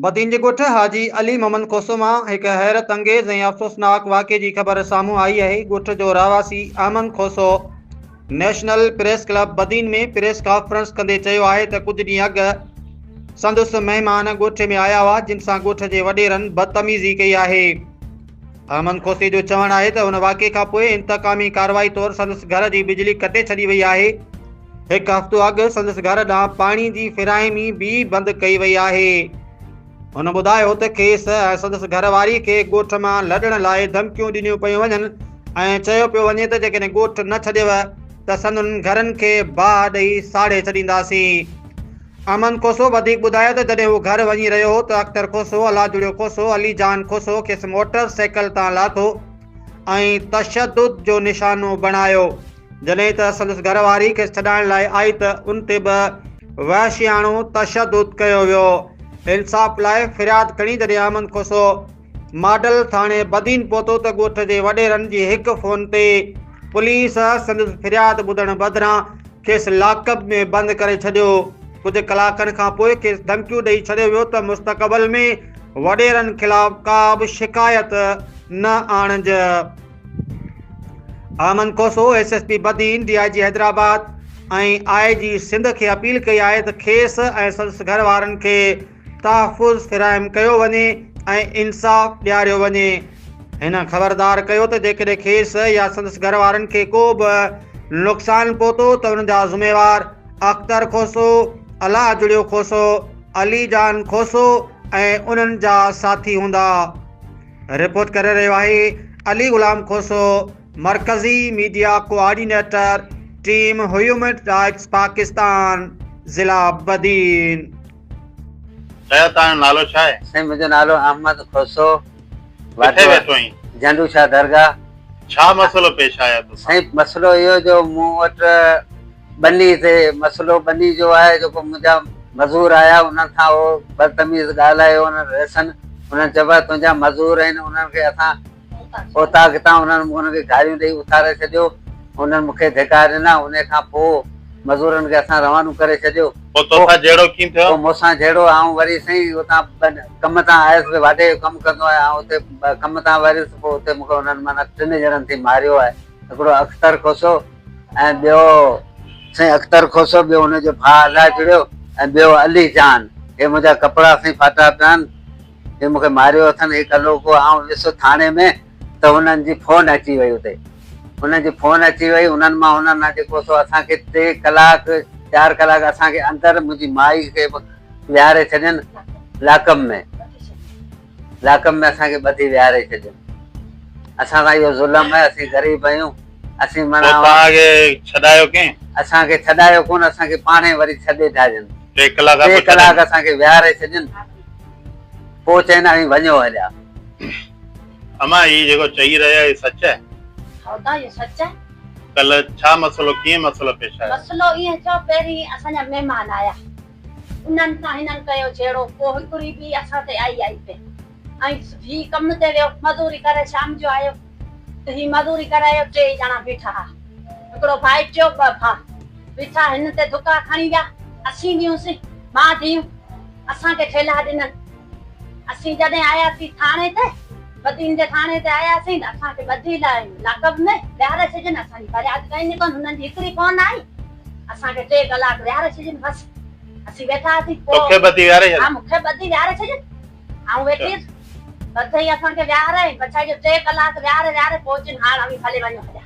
بدين جي ڳوٺ حاجي علي محمد کوسو مان هڪ حيرت انگيز ۽ افسوسناڪ واقعي جي خبر سامهون آئي آهي. ڳوٺ جو رهواسي Ahmed Khoso national press club Badin ۾ press conference ڪندي چيو آهي ته ڪجهه ڏينهن اڳ سندس مهمان ڳوٺ ۾ آيا هئا جن سان ڳوٺ جي وڏيرن بدتميزي ڪئي آهي. احمد کوسي جو چوڻ آهي ته ان واقعي کانپوء انتقامي ڪارروائي طور سندس گهر جي بجلي ڪٽي ڇڏي وئي آهي. هڪ هفتو اڳ سندس گهر ڏانهن پاڻي جي فراهمي به بند ڪئي وئي آهي. هن ٻڌايو ته کيس ۽ سندس گهر واري کي ڳوٺ مان لڏڻ لاء ڌمڪيون ڏنيون پيون وڃن ۽ چيو پيو وڃي ته جيڪڏهن ڳوٺ نه ڇڏيو ته سندن گهرن کي باهه ڏئي ساڙي ڇڏينداسين. احمد کوسو وڌيڪ ٻڌايو ته جڏهن هو گهر وڃي رهيو هو ته اختر کوسو، الله جڙيو کوسو، علي جان کوسو کيس موٽر سائيڪل تان لاٿو ۽ تشدد جو نشانو بڻايو. جڏهن ته سندس گهر واري کيس ڇڏائڻ لاء آئي ته ان تي به وحشياڻو تشدد ڪيو ويو. انصاف لاء فرياد کڻي جڏهن احمد کوسو ماڊل ٿاڻي بدين پهتو ته ڳوٺ جي وڏيرن جي هڪ فون تي پوليس سندس فرياد ٻڌڻ بدران کيس لاڪ اپ ۾ بند ڪري ڇڏيو. ڪجهه ڪلاڪن کان پوء کيس ڌمڪيون ڏئي ڇڏيو ويو ته مستقبل ۾ وڏيرن خلاف ڪا به شڪايت نه آڻج. Ahmed Khoso S S P Badin, D I G Hyderabad ۽ I G Sindh کي اپيل ڪئي آهي ته کيس ۽ سندس گهر وارن کي تحفظ فراهم ڪيو وڃي ۽ انصاف ڏياريو وڃي. هن خبردار ڪيو ته جيڪڏهن کيس يا سندس گهر وارن کي ڪو به نقصان پهتو ته ان جا ذميوار اختر کوسو، الله جڙيو کوسو، علي جان کوسو ۽ انهن جا ساٿي هوندا. رپورٽ ڪري رهيو آهي علي غلام کوسو مرڪزي media coordinator team human rights Pakistan ضلع بدين. چيو توهان جو نالو ڇا آهي؟ سائين منهنجو نالو احمد کوسو ڪٿي ويٺو آهين؟ جهنڊو شاهه درگاهه. ڇا مسئلو پيش آيو توسان؟ سائين مسئلو اهو جو مون وٽ ٻني تي مسئلو ٻني جو آهي جيڪو منهنجا مزور آيا انهن سان اهو بدتميز ڳالهايو انهن رئيسن انهن چيو ڀاء تنهنجا مزور آهن انهن کي اسان اوطاق تان انهن انهن کي گاريون ڏئي اٿاري ڇڏيو انهن مون کي ڌڪا ڏنا انهي کان پوء مزورن کي اسان روانو ڪري ڇڏيو پوء توسان جهيڙو ڪيئن ٿيو؟ پوء مون سان جهيڙو آئون وري سائين اتان ڪم تان آيس به واڍي جو ڪم ڪندو آهيان آئون اتي ڪم تان وريس پوء اتي مون کي انهن معنيٰ ٽن ڄڻن ٿي ماريو آهي هڪڙو اختر کوسو ۽ ٻيو سائين اختر کوسو، ٻيو هن جو ڀاء الله جڙيو ۽ ٻيو علي جان. هي منهنجا ڪپڙا سائين ڦاٽا پيا آهن. هي مون کي ماريو اٿن. هي ڪلهوڪو آئون ويس ٿاڻي ۾ ته هنن جي فون اچي وئي اتي. هنن جي فون اچي وئي. انهن مان هنن جيڪو سو اسان کي ٽي ڪلاڪ چار ڪلاڪ اسان کي اندر منهنجي مائي کي به ويهاري ڇڏين لاڪپ ۾. لاڪپ ۾ اسان کي ٻڌي ويهاري ڇڏين. اسان سان اهو ظلم آهي. اسين غريب آهيون. اسين پوء توهان کي ڇڏايو ڪنهن؟ اسان کي ڇڏايو ڪونه، اسان کي پاڻهي وري ڇڏي ڍارين. ٽي ڪلاڪ ٽي ڪلاڪ اسان کي ويهاري ڇڏين، پوء چين اوهين وڃو هليا. امان هي جيڪو چئي رهيو آهي سچ آهي؟ ها ادا اهو سچ آهي. ڪلهه ڇا مسئلو ڪيئن مسئلو پيش آيو؟ مسئلو ائين ٿيو پهرين اسان جا مهمان آيا انهن سان هنن ڪيو جهيڙو پوء هڪڙي ٻي اسان تي آئي آئي پئي ۽ هي ڪم تي ويو مزوري ڪري شام جو آيو ته هي مزوري ڪري آيو ٽيئي ڄڻا بيٺا ها هڪڙو ڀائٽيو ٻه ڀاء بيٺا هن تي ڌڪا کڻي ويا اسين ويونسين مان ڌيون اسان کي ٺيلها ڏنن اسين جڏهن آياسين ٿاڻي تي بدين جي ٿاڻي تي آياسين ته اسان کي ٻڌي لاء لاڪب ۾ ويهاري ڇڏين اسان جي فرياد ڪئي ني ڪون هنن جي هڪڙي فون آئي اسان کي ٽي ڪلاڪ ويهاري ڇڏين بس اسين ويٺا هئاسين پوء توکي ٻڌي ويهاري ڇڏين ها مون کي ٻڌي ويهاري ڇڏين آئون ويٺي هيس ٻڌئي اسان کي ويهاري پڇائي جو ٽي ڪلاڪ ويهاري ويهاري پوء چين هاڻ اوهين ڀلي وڃو هليا.